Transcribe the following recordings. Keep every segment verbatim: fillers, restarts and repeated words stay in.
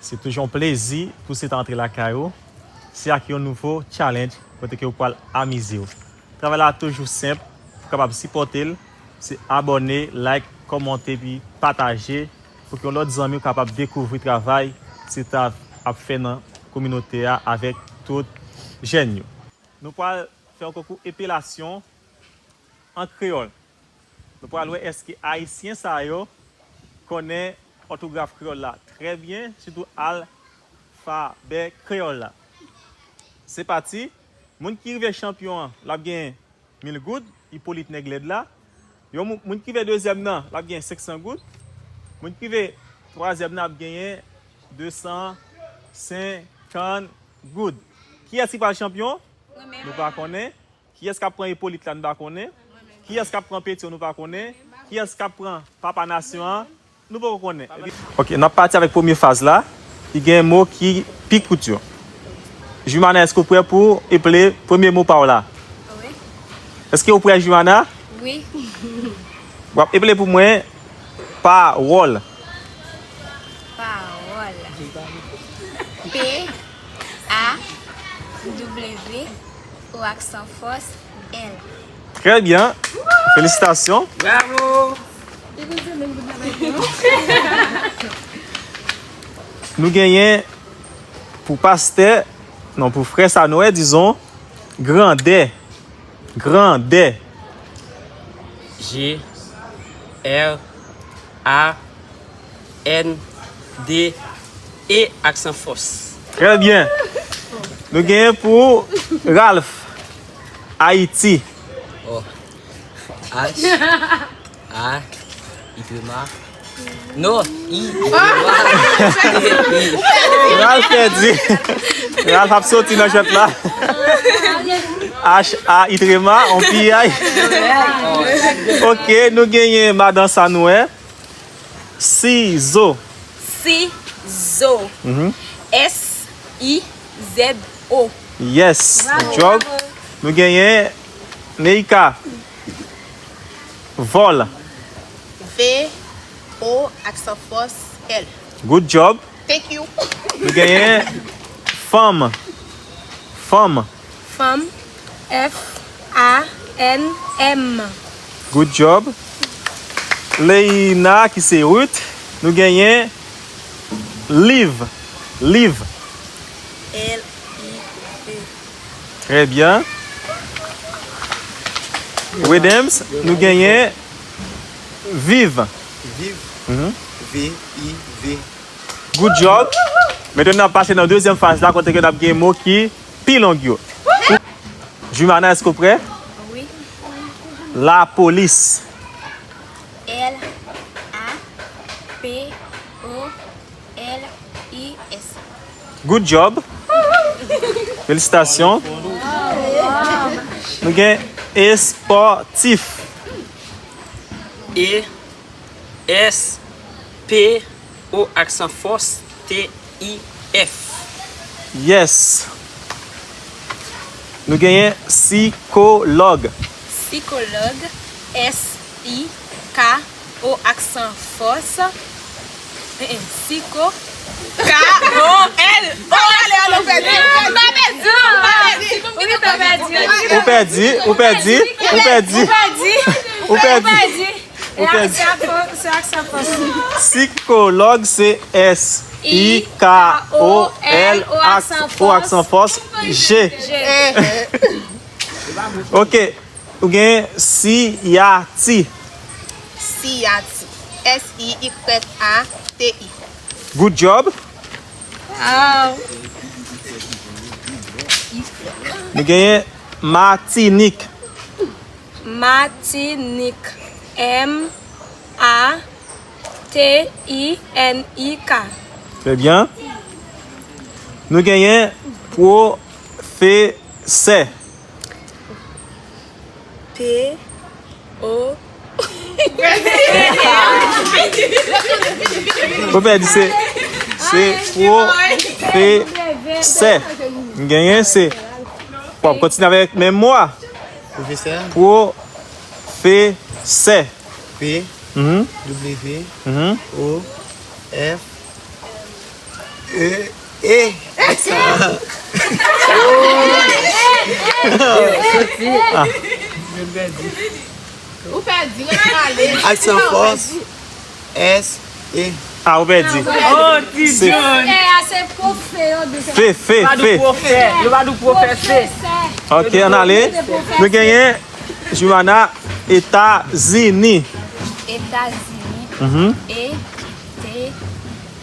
Se toujou yon plezi pou se ta antre lakay ou. Se ak yon nouvo challenge kote ke ou pral amize w. Travay la toujou senp, pou kapab sipòte l, se abòne, like, kòmante, epi pataje, pou ke yon lòt zanmi w kapab dekouvri travay se ta ap fè nan kominote a avèk tout jèn yo. Nou pral fè yon konkou epilasyon an kreyòl. Nou pral wè èske ayisyen sa yo konnen òtograf kreyòl la trè byen, sitou alfabè kreyòl la. Se pati, moun ki rive chanpyon an, l ap gen mil goud, Ipolit Nèg Lèd la. Yon mou-, moun ki rive dezyèm nan, l ap gen senk san goud. Moun ki rive twazyèm nan ap genyen de san senkant goud. Kiyès ki pral chanpyon? Nou pa konnen. Kiyès k ap pran Ipolit la, nou pa konnen. Kiyès k ap pran Petyon, nou pa konnen. Kiyès k ap pran Papa Nasyon an, nou poko konnen. Ok, n ap pati avèk premye faz la, ki gen mo ki pi kout yo. Jumana, èske w prè pou eple premye mo pa w la? Wi. Èske w prè, Jumana? Wi. W ap eple pou mwen pawòl. Pawòl. P A W O aksan fòs L. Trè byen. Felisitasyon. Bravo. Nou genyen pou pastè, non, pou frè Sanwè, dizon, grandè. Grandè. G R A N D E aksan fòs. Trè byen. Nou genyen pou Ralph, Ayiti. Oh. H A Y M A. Non, I, I, I. Ralph pèdi. Ralph ap soti nan jwèt la. H A Y M A, on piyay. Ok, nou genyen madan Sanwè. Sizo. Sizo. Mhm. S I Z O. Yes, good job. Nou genyen Neika. Vòl. V O aksan fòs L. Good job. Thank you. Nou genyen fanm. Fanm. Fanm. F A N M. Good job. Leina ki se Ruth. Nou genyen liv. Liv. L I V. Trè byen. Williams, nou genyen viv. Viv. Mhm. V I V. Good job. Mentnan n ap pase nan dezyèm faz la, kote ke n ap gen mo ki pi long yo. Jumana, èske w prè? Wi. Lapolis. L A P O L I S. Good job. Felisitasyon. Nou gen espòtif. E S P O aksan fòs T I F. Yes. Nou genyen sikològ. Sikològ, S I K O aksan fòs. Eh, eh, siko. K O L. Ale, ale, ou pèdi, ou pèdi. Ou pèdi, ou pèdi. Ou pèdi, ou pèdi, ou pèdi. Ou pèdi. Ou pèdi. Se aksan fòs. Sikològ se S I K O L O aksan fòs G. Ok. Ou gen siyati. Siyati. S I Y A T I. Good job. Wow. Nou genyen Matinik. Matinik. M A T I N I K. Trè byen. Nou genyen pwofesè. P O. Ou pèdi, se, se pwofesè. M genyen se. W ap kontinye avèk menm mo a. Pwofesè. Pwofesè. P Mhm. W Mhm. O F E, e, aksan. Ou pèdi, ret ale. Aksan fòs. S, E. Ah, ou pèdi. Oh, ti John. Fe, fe, fe. Yo pa di pwofè. Yo pa di pwofè, se. Ok, ann ale. Nou genyen Jumana, Etazini. Etazini. Mhm. E T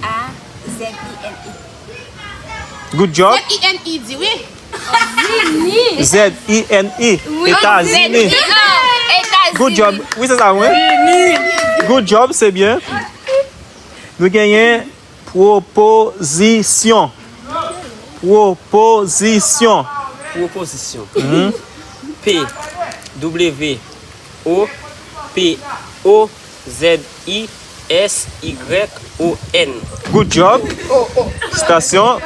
A Z I N I. Good job. Z I N I di wi. Zini. Z I N I. Wi. Etazini. Etazini. Good job. Wi, se sa, wi. Good job, se byen. Nou genyen pwopozisyon. Pwopozisyon. Pwopozisyon. Mhm. P W O P O Z I S Y O N. Good job. Felisitasyon.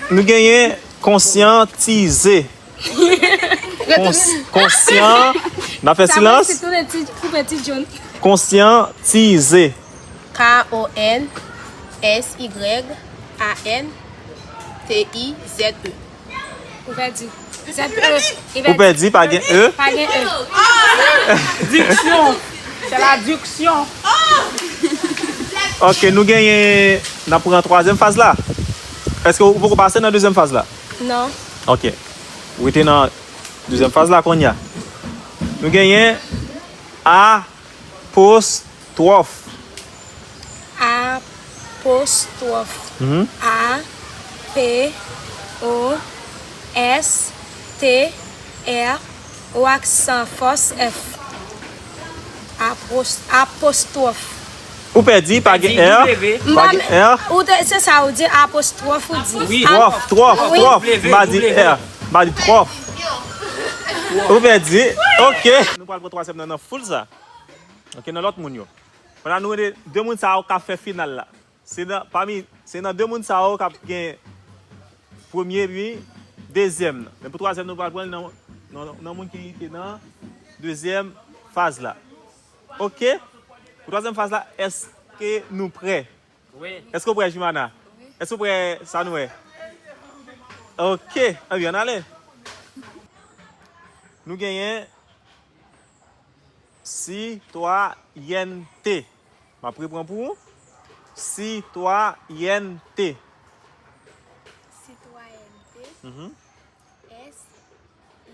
Nou genyen konsyantize. Kons-, konsyan. N a fè silans. Konsyantize. K O N S Y A N T I Z E. Ou pèdi. Z E. Ou pèdi, pa gen E. Pa gen E. Diksyon. Se la diksyon. Ok, nou genyen, n ap pran twazyèm faz la. Èske ou poko pase nan dezyèm faz la? Non. Ok. Ou rete nan dezyèm faz la kounye a. Nou genyen apostwòf. Apostwòf. Mhm. A P O S T R O aksan fòs F. Apos-, apostwòf. Ou pèdi, pa gen R. Pa gen R. Ou te, se sa ou di, apostwòf ou di. Wi. Twòf, twòf, wi, twòf. W, w. M pa di R. M pa di twòf. Ou pèdi. Ok. Nou pral pran twazyèm nan, nan foul sa. Ok, nan lòt moun yo. Pandan nou rele de moun sa yo k ap fè final la. Se nan, pami, se nan de moun sa yo k ap gen premye epi dezyèm nan. Men pou twazyèm, nou pral pran l nan, nan, nan moun ki te nan dezyèm faz la. Ok? Pou twazyèm faz la, èske nou prè? Wi. Èske w prè, Jimana? Wi. Èske w prè, Sanouè? Ok. Ebyen, ann ale. Nou genyen sitwayènte. M ap repran pou ou. Sitwayènte. Sitwayènte. Mhm. S I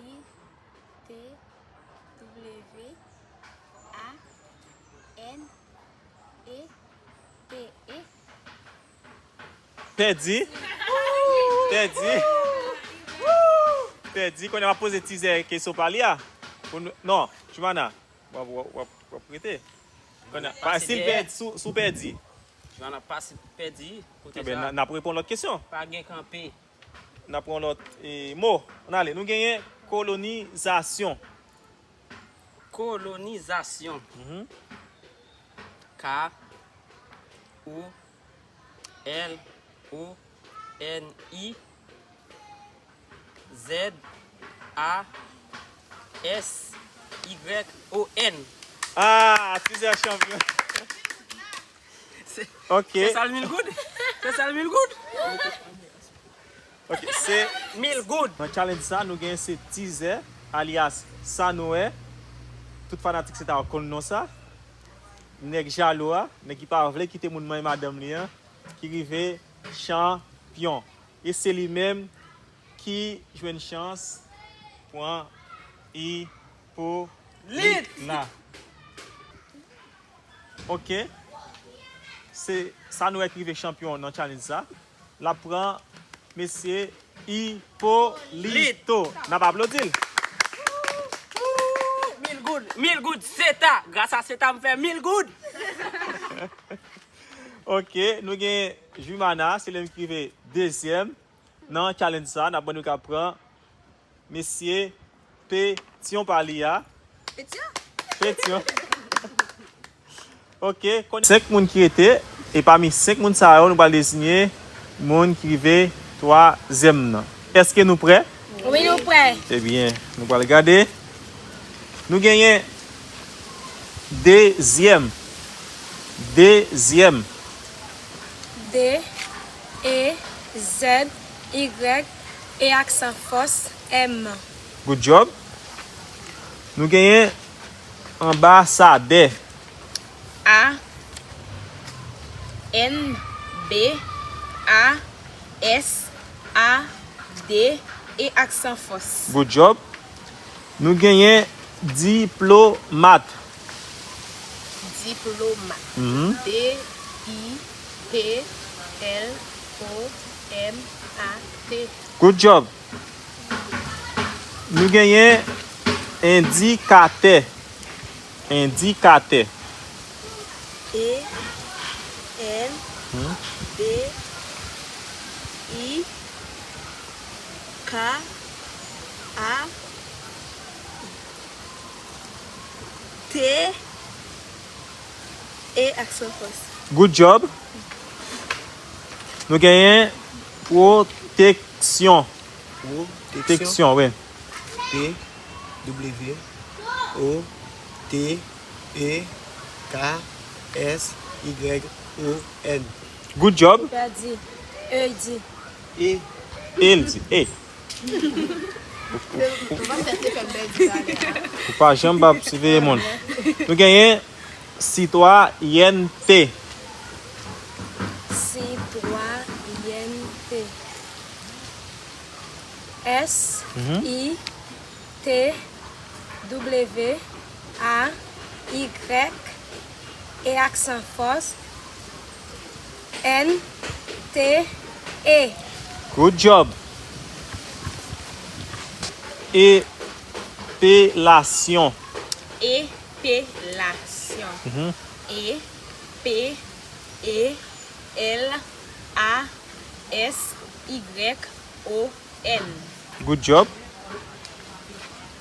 T W A N E T E. Pèdi. Pèdi. Pèdi. Kounye a m ap poze tizè kesyon pa li a. Pou nou, non, Jumana, w ap, w ap, w ap, w ap rete. Kounye a, pa, si l pèdi, si w, si w pèdi. Jumana, pa si l pèdi. Kote sa, n ap reponn lòt kesyon. Pa gen kanpe. N ap pran lòt, e, mo. Ann ale. Nou genyen kolonizasyon. Kolonizasyon. Mhm. K O L O N I Z A S Y O N. Ah, tizè chanpyon. Ok. Se sa l, mil goud? Se sa l, mil goud? Ok, se mil goud. Nan challenge sa, nou gen se tizè, alyas Sanouè. Tout fanatik se ta yo konn non sa. Nèg jalou a, nèg ki pa vle kite moun manyen madanm li an, ki rive chanpyon. E se li menm ki jwenn chans pran Ipolit la. Ok. Se Sanouè ki rive chanpyon nan challenge sa. L ap pran mesye Ipolito. N ap aplodi l. Mil goud. Mil goud, Seta. Gras a Seta, m fè mil goud. Ok, nou gen Jumana, se li menm ki rive dezyèm nan challenge sa. N ap ban nou ka pran mesye Petyon pa li a. Petyon? Petyon. Ok, kounye a, senk moun ki rete, e pami senk moun sa yo, nou pral deziye moun ki rive twazyèm nan. Èske nou prè? Wi, nou prè. Ebyen, nou pral gade. Nou genyen dezyèm. Dezyèm. D E Z, Y, E aksan fòs, M. Good job. Nou genyen anbasadè. A, N, B, A, S, A, D, E aksan fòs. Good job. Nou genyen diplomat. Diplomat. Mhm. D, I, P, L, O, M, A, T. Good job. Nou genyen endikatè. Endikatè. E, N, D, I, K, A, T, E aksan fòs. Good job. Nou genyen pwoteksyon. Pwoteksyon. Pwoteksyon, wi. P, W, O, T, E, K, S, Y, O, N. Good job. Ou pèdi. E, di. E. E, l di. E. Ou pa janm pa siveye moun. Nou genyen sitwayènte. Sitwayènte. S, Mhm. I, T, W, A, Y, E aksan fòs, N, T, E. Good job. Epelasyon. Epelasyon. Mhm. E, P, E, L, A, S, Y, O, N. Good job.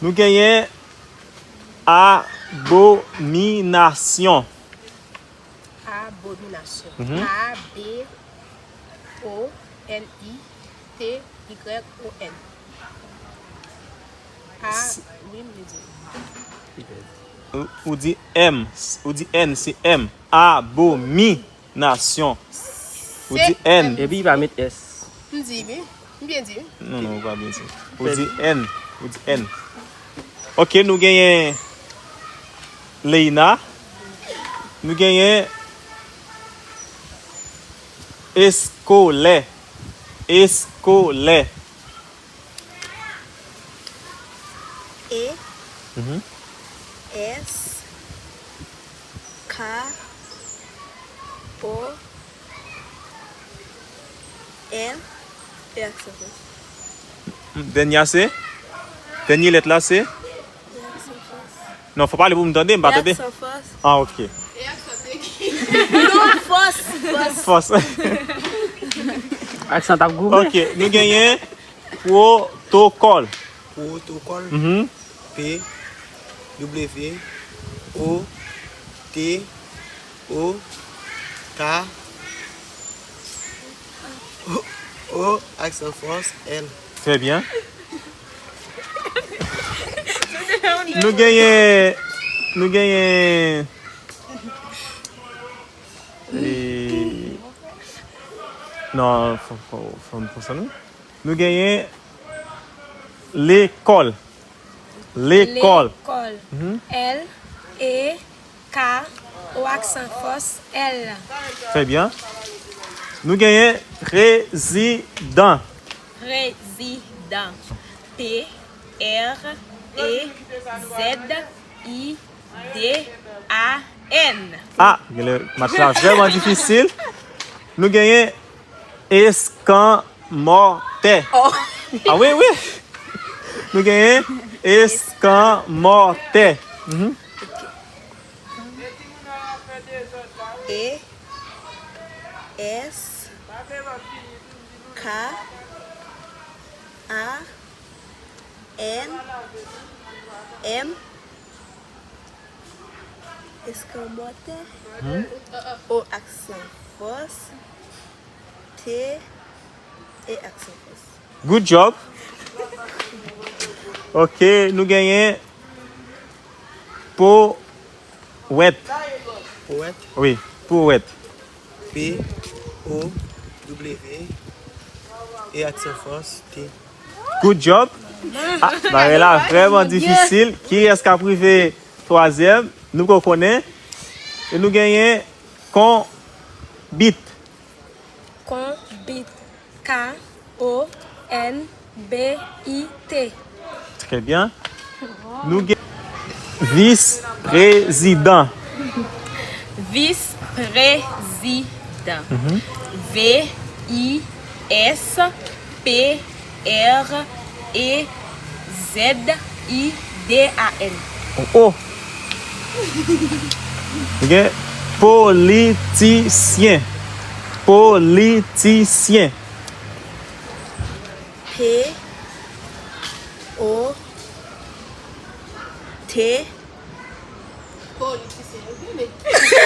Nou genyen abominasyon. Abominasyon. Mhm. A, B, O, N, I, T, Y, O, N. A, Se wi, m vle di. Ou, ou di M, ou di N, se M. Abomi. Nasyon. Ou di N. Epi li pa met S. M di wi. M byen di wi. Non, non, ou pa byen di. Ou di N. Ou di N. Ok, nou genyen Leina. Nou genyen eskolè. Eskolè. E, Mhm. S, K, O, L, E aksan fòs. Dènye a se? Dènye lèt la se? E aksan fòs. Non, fò pale pou m tande, m pa tande. E aksan fòs. Ah, ok. Non, fòs, fòs. Fòs. Aksan t ap goumen. Ok, nou genyen Pwotokòl. Pwotokòl. Mhm. P, W, O, T, O, K, O, O, aksan fòs, L. Trè byen. Nou genyen, nou genyen, e, non, fò, fò, fò m konsantre. Nou genyen lekòl. Lekòl. Lekòl. Mhm. L, E, K, O aksan fòs, L. Trè byen. Nou genyen prezidan. Prezidan. P, R, E, Z, I, D, A, N. Ah, genlè match la vrèman difisil. Nou genyen eskanmòtè. Oh. Ah wi, wi. Nou genyen eskanmòtè. Mhm. E, S, K, A, N, M, eskanmòtè, Hmm? O aksan fòs, T, E aksan fòs. Good job. Ok, nou genyen powèt. Powèt? Wi, powèt. P, O, W, E aksan fòs, T. Good job. Ah, bagay la vrèman difisil. Kiyès k ap rive twazyèm? Nou poko konnen. E nou genyen konbit. Konbit. K O N B I T. Trè byen. Nou gen vis prezidan. Vis prezidan. Mhm. V I S P R E Z I D A N. Oh, oh. Nou gen politisyen. Politisyen. P O T.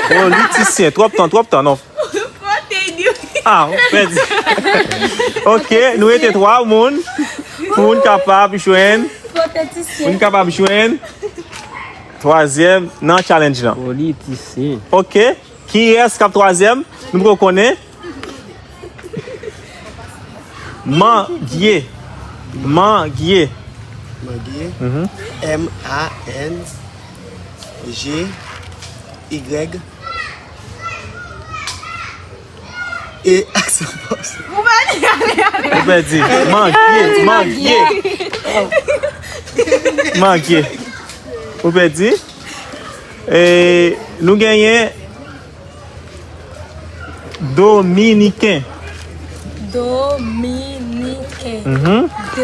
Politisyen, twòp tan, twòp tan, non. Kote di wi. Ah, ou pèdi. Ok, nou rete twa moun. Pou moun kapab jwenn. Politisyen. Moun kapab jwenn. Twazyèm nan challenge lan. Politisyen. Ok. Kiyès k ap twazyèm? Nou poko konnen. Mangye. Mangye. Mangye. Mhm. M A N G Y. E aksan fòs. Ou pèdi. Mangye. Mangye. Mangye. Ou pèdi. E nou genyen Dominiken. Dominiken. Mhm. D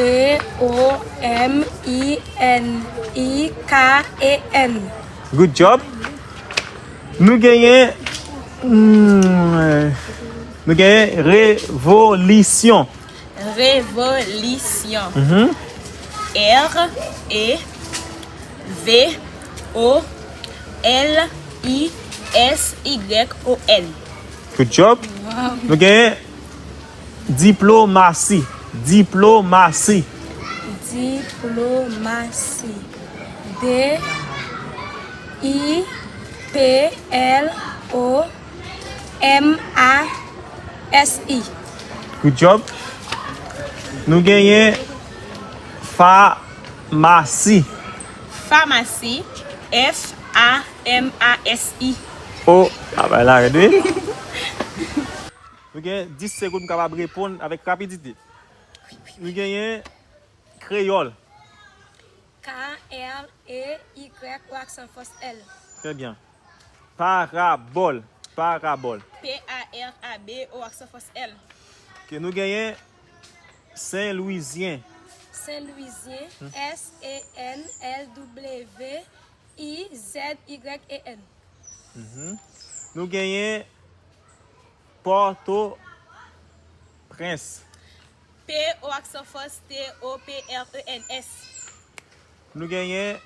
O M I N I K E N. Good job. Nou genyen, hmm, nou genyen revolisyon. Revolisyon. Mhm. R E V O L I S Y O N. Good job. Wow. Nou genyen diplomasi. Diplomasi. Diplomasi. D I P L O M A S I. Good job. Nou genyen famasi. Famasi. F A M A S I. Oh, a bay la rèd wi. Nou gen dis segonn pou kapab reponn avèk rapidite. Nou genyen kreyòl. K R E Y O aksan fòs L. Trè byen. Parabòl. Parabòl. P A R A B O aksan fòs L. Ok, nou genyen Sen Lwizyen. Sen Lwizyen. Hmm. S E N L W I Z Y E N. Mhm. Nou genyen Pòtoprens. P O aksan fòs T O P R E N S. Nou genyen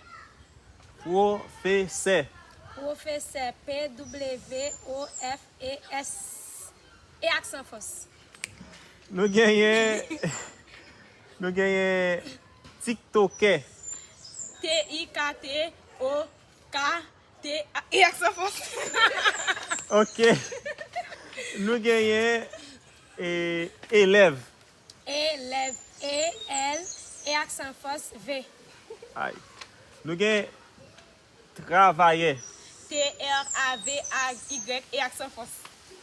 pwofesè. Pwofesè P W O F E S E aksan fòs. Nou genyen, nou genyen tiktokè. T I K T O K T A E aksan fòs. Ok. Nou genyen, e, elèv. Elèv. E L E aksan fòs V. Ay. Nou gen travayè. T R A V A Y E aksan fòs.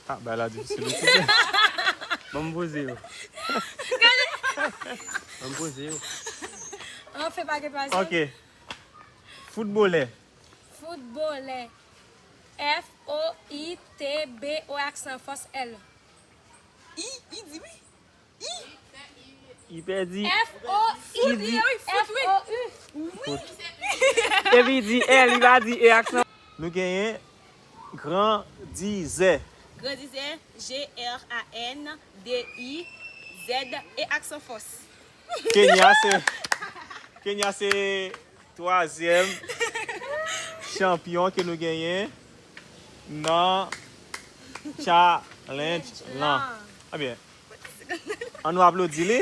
Ah, bay la difisil wi. Ban m poze yo. Gade. Ban m poze yo. An fè pa gen twazyèm. Ok. Foutbolè. Foutbolè. F O U T B O aksan fòs L. I, i di wi. I. I pèdi. F O U. I di. F O U. Fout. Epi i di L, i pa di E aksan. Nou genyen grandizè. Grandizè, G R A N D I Z E aksan fòs. Kenya se, Kenya se twazyèm chanpyon ke nou genyen nan challenge lan. Ebyen, an nou aplodi li.